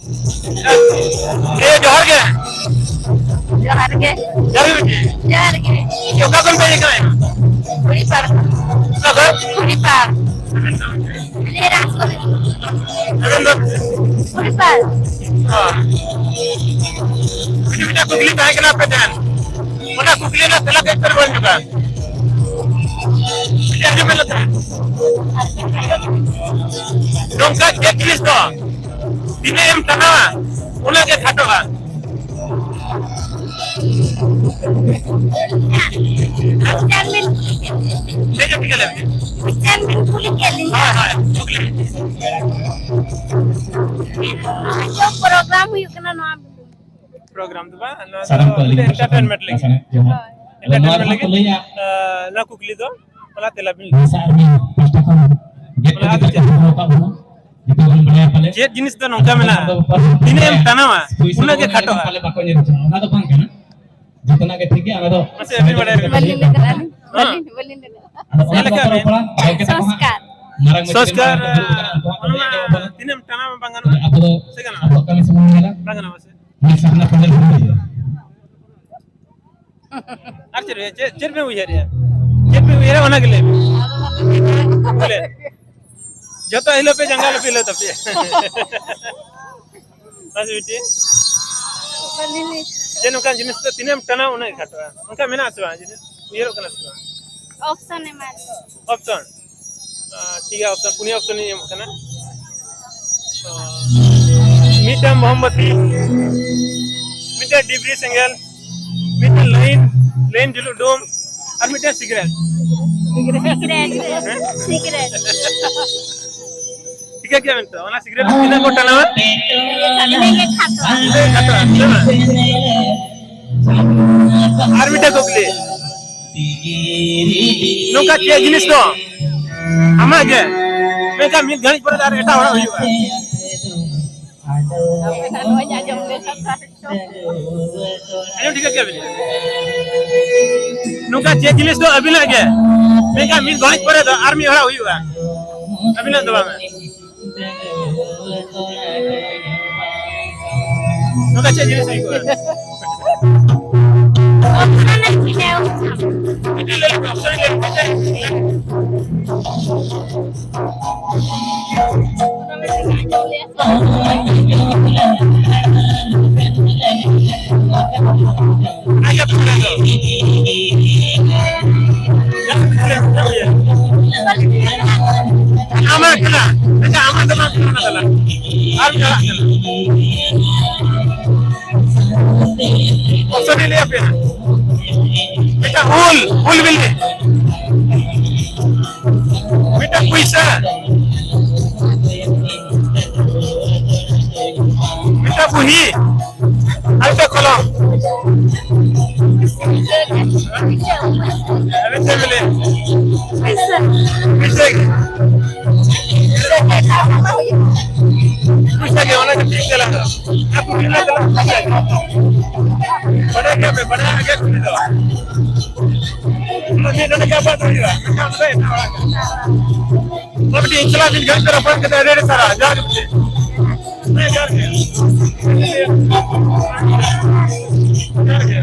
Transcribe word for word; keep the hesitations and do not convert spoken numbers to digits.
ᱮ, ᱡᱚᱦᱟᱨ ᱜᱮ᱾ ᱡᱚᱦᱟᱨ ᱜᱮ᱾ ᱡᱚᱦᱟᱨ ᱜᱮ᱾ ᱡᱚᱦᱟᱨ ᱜᱮ᱾ ᱚᱠᱟ ᱠᱷᱚᱱ ᱯᱮ ᱦᱮᱡ ᱠᱟᱱᱟ? ᱠᱩᱲᱤᱯᱟᱲ᱾ ᱚᱠᱟ ᱠᱷᱚᱱ? ᱠᱩᱲᱤᱯᱟᱲ᱾ ᱟᱞᱮ ᱨᱟᱡᱽ ᱠᱚᱞᱮᱡᱽ᱾ ᱟᱵᱮᱱ ᱫᱚ? ᱠᱩᱲᱤᱯᱟᱲ᱾ ᱦᱚᱸ᱾ ᱟᱹᱰᱤ ᱢᱤᱫᱴᱟᱝ ᱠᱩᱠᱞᱤ ᱛᱟᱦᱮᱸ ᱠᱟᱱᱟ ᱟᱯᱮ ᱴᱷᱮᱱ᱾ ᱚᱱᱟ ᱠᱩᱠᱞᱤ ᱨᱮᱱᱟᱜ ᱛᱮᱞᱟ ᱠᱟᱹᱡ ᱯᱮ ᱨᱩᱣᱟᱹᱲ ᱧᱚᱜᱟ᱾ ᱟᱸᱡᱚᱢ ᱵᱮᱱ ᱱᱚᱛᱮ᱾ ᱱᱚᱝᱠᱟ ᱪᱮᱫ ᱡᱤᱱᱤᱥ ᱫᱚ ᱛᱤᱱᱟᱹᱜ ᱮᱢ ᱴᱟᱱᱟᱣᱟ, ᱩᱱᱟᱹᱜ ᱜᱮ ᱠᱷᱟᱴᱚᱜᱼᱟ᱾ ᱪᱮᱫ ᱡᱚ ᱴᱷᱤᱠᱟᱹ ᱞᱮᱢ? ᱦᱳᱭ, ᱦᱳᱭ, ᱠᱩᱠᱞᱤ᱾ ᱪᱮᱫ ᱯᱨᱳᱜᱨᱟᱢ ᱦᱩᱭᱩᱜ ᱠᱟᱱᱟ ᱱᱚᱣᱟ? ᱯᱨᱳᱜᱨᱟᱢ ᱫᱚ ᱵᱟᱝ, ᱱᱚᱣᱟ ᱫᱚ ᱥᱟᱱᱟᱢ ᱠᱚ ᱟᱹᱞᱤᱧ ᱢᱤᱫᱴᱮᱱ ᱯᱟᱦᱴᱟ ᱠᱷᱚᱱ ᱮᱱᱴᱟᱨᱴᱮᱱᱢᱮᱱᱴ ᱞᱟᱹᱜᱤᱫ᱾ ᱥᱟᱱᱟᱢ ᱡᱚᱦᱟᱨ᱾ ᱮᱱᱴᱟᱨᱴᱮᱱᱢᱮᱱᱴ ᱞᱟᱹᱜᱤᱫ᱾ ᱟᱸ, ᱱᱚᱣᱟ ᱠᱩᱠᱞᱤ ᱫᱚ, ᱚᱱᱟ ᱛᱮᱞᱟ ᱵᱤᱱ ᱞᱟᱹᱭᱟ᱾ ᱚᱱᱟ ᱫᱚ ᱪᱮᱫ? ᱪᱮᱫ ᱡᱤᱱᱤᱥ ᱫᱚ ᱱᱚᱝᱠᱟ ᱢᱮᱱᱟᱜᱼᱟ, ᱛᱤᱱᱟᱹᱜ ᱮᱢ ᱴᱟᱱᱟᱣᱟ, ᱩᱱᱟᱹᱜ ᱜᱮ ᱠᱷᱟᱴᱚᱜᱼᱟ᱾ ᱯᱟᱞᱮ ᱵᱟᱠᱚ ᱧᱮᱞ ᱦᱚᱪᱚᱜᱼᱟ, ᱚᱱᱟ ᱫᱚ ᱵᱟᱝ ᱠᱟᱱᱟ᱾ ᱡᱚᱛᱚᱱᱟᱜ ᱜᱮ ᱴᱷᱤᱠ ᱜᱮᱭᱟ, ᱚᱱᱟ ᱫᱚ ᱢᱟᱥᱮ ᱟᱹᱵᱤᱱ ᱵᱟᱲᱟᱭ ᱵᱤᱱ᱾ ᱵᱟᱹᱞᱤᱧ ᱞᱟᱹᱭ ᱫᱟᱲᱮᱭᱟᱜᱼᱟ ᱟᱹᱞᱤᱧ᱾ ᱦᱮᱸ᱾ ᱵᱟᱹᱞᱤᱧ, ᱵᱟᱹᱞᱤᱧ ᱞᱟᱹᱭ ᱫᱟᱲᱮᱭᱟᱜᱼᱟ᱾ ᱟᱫᱚ ᱚᱱᱟ ᱪᱮᱫ ᱞᱮᱠᱟ ᱯᱚᱨᱚᱵᱽ ᱵᱤᱱ? ᱯᱟᱲᱟ ᱜᱚᱢᱠᱮ ᱛᱟᱠᱚ ᱦᱟᱸᱜ ᱥᱚᱝᱥᱠᱟᱨ᱾ ᱢᱟᱨᱟᱝ ᱢᱚᱱᱛᱨᱤ ᱥᱚᱝᱥᱠᱟᱨ, ᱠᱚ ᱟᱸᱡᱚᱢ ᱠᱚᱣᱟ᱾ ᱚᱱᱟ ᱢᱟ ᱛᱤᱱᱟᱹᱜ ᱮᱢ ᱴᱟᱱᱟᱣᱟ ᱵᱟᱝ ᱜᱟᱱᱚᱜᱼᱟ᱾ ᱟᱵᱚ ᱫᱚ ᱥᱮ ᱜᱟᱱᱚᱜᱼᱟ? ᱟᱵᱚᱣᱟᱜ ᱠᱟᱹᱢᱤ ᱥᱩᱢᱩᱝ ᱧᱮᱞᱟ᱾ ᱵᱟᱝ ᱜᱟᱱᱚᱜᱼᱟ ᱥᱮ? ᱢᱤᱫ ᱥᱟᱨᱱᱟ ᱯᱟᱸᱡᱟ ᱦᱩᱭ ᱦᱩᱭᱩᱜᱼᱟ᱾ ᱟᱨ ᱪᱮᱫ ᱪᱮᱫ, ᱪᱮᱫ ᱯᱮ ᱩᱭᱦᱟᱹᱨᱮᱜᱼᱟ? ᱪᱮᱫ ᱯᱮ ᱩᱭᱦᱟᱹᱨᱟ, ᱚᱱᱟ ᱜᱮ ᱞᱟᱹᱭ ᱯᱮ᱾ ᱵᱚᱞᱮ, ᱡᱚᱛᱚ ᱦᱤᱞᱳᱜ ᱯᱮ ᱡᱟᱸᱜᱟ ᱞᱮ ᱯᱤᱞᱟᱹ ᱛᱟᱯᱮᱭᱟ᱾ ᱢᱟᱥᱮ ᱵᱤᱴᱤ᱾ ᱵᱟᱹᱞᱤᱧ ᱞᱟᱹᱭ ᱡᱮ ᱱᱚᱝᱠᱟᱱ ᱡᱤᱱᱤᱥ ᱫᱚ ᱛᱤᱱᱟᱹᱜ ᱮᱢ ᱴᱟᱱᱟᱣᱟ, ᱩᱱᱟᱹᱜ ᱜᱮ ᱠᱷᱟᱴᱚᱜᱼᱟ᱾ ᱚᱱᱠᱟ ᱢᱮᱱᱟᱜ ᱟᱥᱮ ᱵᱟᱝ ᱡᱤᱱᱤᱥ? ᱩᱭᱦᱟᱹᱨᱚᱜ ᱠᱟᱱᱟ ᱥᱮ ᱵᱟᱝ? ᱚᱯᱥᱚᱱ ᱮᱢᱟᱭ ᱢᱮ᱾ ᱚᱯᱥᱚᱱ? ᱟᱸ, ᱴᱷᱤᱠ ᱜᱮᱭᱟ, ᱚᱯᱥᱚᱱ, ᱯᱩᱱᱭᱟᱹ ᱚᱯᱥᱚᱱ ᱤᱧ ᱮᱢᱚᱜ ᱠᱟᱱᱟ᱾ ᱛᱚ, ᱢᱤᱫᱴᱟᱝ ᱢᱚᱦᱚᱢᱵᱟᱛᱤ, ᱢᱤᱫᱴᱟᱝ ᱰᱤᱵᱨᱤ ᱥᱮᱸᱜᱮᱞ, ᱢᱤᱫᱴᱟᱝ ᱞᱟᱭᱤᱱ, ᱞᱟᱭᱤᱱ ᱡᱩᱞᱩᱜ ᱰᱳᱢ, ᱟᱨ ᱢᱤᱫᱴᱟᱝ ᱥᱤᱜᱟᱨᱮᱴ᱾ ᱥᱤᱜᱟᱨᱮᱴ᱾ ᱦᱮᱸ? ᱥᱤᱜᱟᱨᱮᱴ᱾ ᱴᱷᱤᱠᱟᱹ ᱠᱮᱜᱼᱟ ᱵᱮᱱ ᱛᱚ, ᱚᱱᱟ ᱥᱤᱜᱟᱨᱮᱴ ᱫᱚ ᱛᱤᱱᱟᱹᱜ ᱠᱚ ᱴᱟᱱᱟᱣᱟ? ᱤᱱᱟᱹ ᱜᱮ ᱠᱷᱟᱴᱚᱜᱼᱟ᱾ ᱤᱱᱟᱹ ᱜᱮ ᱠᱷᱟᱴᱚᱜᱼᱟ, ᱦᱮᱸ ᱵᱟᱝ? ᱟᱨ ᱢᱤᱫᱴᱮᱱ ᱠᱩᱠᱞᱤ, ᱱᱚᱝᱠᱟ ᱪᱮᱫ ᱡᱤᱱᱤᱥ ᱫᱚ ᱟᱢᱟᱜ ᱜᱮ, ᱢᱮᱱᱠᱷᱟᱱ ᱢᱤᱫ ᱜᱷᱟᱹᱲᱤᱡ ᱯᱚᱨᱮ ᱫᱚ ᱟᱨ ᱮᱴᱟᱜ ᱦᱚᱲᱟᱜ ᱦᱩᱭᱩᱜᱼᱟ? ᱟᱸᱡᱚᱢ ᱴᱷᱤᱠᱟᱹ ᱠᱮᱜᱼᱟ ᱵᱤᱱ? ᱱᱚᱝᱠᱟ ᱪᱮᱫ ᱡᱤᱱᱤᱥ ᱫᱚ ᱟᱹᱵᱤᱱᱟᱜ ᱜᱮ, ᱢᱮᱱᱠᱷᱟᱱ ᱢᱤᱫ ᱜᱷᱟᱹᱲᱤᱡ ᱯᱚᱨᱮ ᱫᱚ ᱟᱨ ᱢᱤᱫ ᱦᱚᱲᱟᱜ ᱦᱩᱭᱩᱜᱼᱟ, ᱟᱹᱵᱤᱱᱟᱜ ᱫᱚ ᱵᱟᱝᱟ? ᱱᱚᱝᱠᱟ ᱪᱮᱫ ᱡᱤᱱᱤᱥ ᱦᱩᱭᱩᱜᱼᱟ? ᱢᱤᱫᱴᱮᱱ ᱞᱟᱹᱭ ᱞᱮᱯᱮ, ᱚᱯᱥᱚᱱ ᱞᱟᱹᱭ ᱞᱮᱯᱮ, ᱪᱮᱫ? ᱟᱢᱟᱜ ᱠᱟᱱᱟ, ᱟᱪᱪᱷᱟ, ᱟᱢᱟᱜ ᱫᱚ ᱵᱟᱝ ᱠᱟᱱᱟ, ᱚᱱᱟ ᱫᱚ ᱵᱟᱝ᱾ ᱟᱨ ᱪᱟᱞᱟᱜ ᱠᱟᱱᱟ᱾ ᱚᱯᱥᱚᱱ ᱤᱧ ᱞᱟᱹᱭ ᱟᱯᱮᱭᱟ᱾ ᱢᱤᱫᱴᱟᱝ ᱩᱞ, ᱩᱞ ᱵᱤᱞᱤ᱾ ᱢᱤᱫᱴᱟᱝ ᱯᱩᱭᱥᱟᱹ᱾ ᱢᱤᱫᱴᱟᱝ ᱵᱩᱦᱤ᱾ ᱟᱨ ᱢᱤᱫᱴᱟᱝ ᱠᱚᱞᱚᱢ᱾ ᱟᱨ ᱢᱤᱫᱴᱟᱝ ᱵᱤᱞᱤ᱾ ᱯᱩᱭᱥᱟᱹ ᱜᱮ᱾ ᱯᱩᱭᱥᱟᱹ ᱜᱮ, ᱚᱱᱟ ᱜᱮ ᱴᱷᱤᱠ ᱜᱮ ᱞᱟᱜᱟᱜᱼᱟ᱾ ᱵᱟᱰᱟᱭ ᱜᱮᱭᱟ ᱯᱮ, ᱵᱟᱰᱟᱭ ᱜᱮᱭᱟ ᱠᱩᱞᱤ ᱫᱚ᱾ ᱚᱱᱟ ᱢᱤᱫ ᱱᱚᱰᱮ ᱜᱮ ᱟᱵᱚᱣᱟᱜ ᱫᱚ ᱦᱩᱭᱩᱜᱼᱟ᱾ ᱢᱮᱱᱠᱷᱟᱱ ᱚᱱᱟ ᱫᱚ ᱮᱴᱟᱜ ᱦᱚᱲᱟᱜ ᱠᱟᱱᱟ᱾ ᱚᱱᱟ ᱢᱤᱫᱴᱤᱡ ᱤᱱᱥᱟᱞᱟ ᱢᱤᱫ ᱜᱷᱟᱹᱲᱤᱡ ᱛᱮ ᱨᱚᱯᱚᱲ ᱠᱟᱛᱮ ᱟᱹᱰᱤ ᱟᱹᱰᱤ ᱥᱟᱨᱦᱟᱣ᱾ ᱡᱚᱦᱟᱨ ᱜᱮ᱾ ᱦᱮᱸ, ᱡᱚᱦᱟᱨ ᱜᱮ᱾ ᱡᱚᱦᱟᱨ ᱜᱮ᱾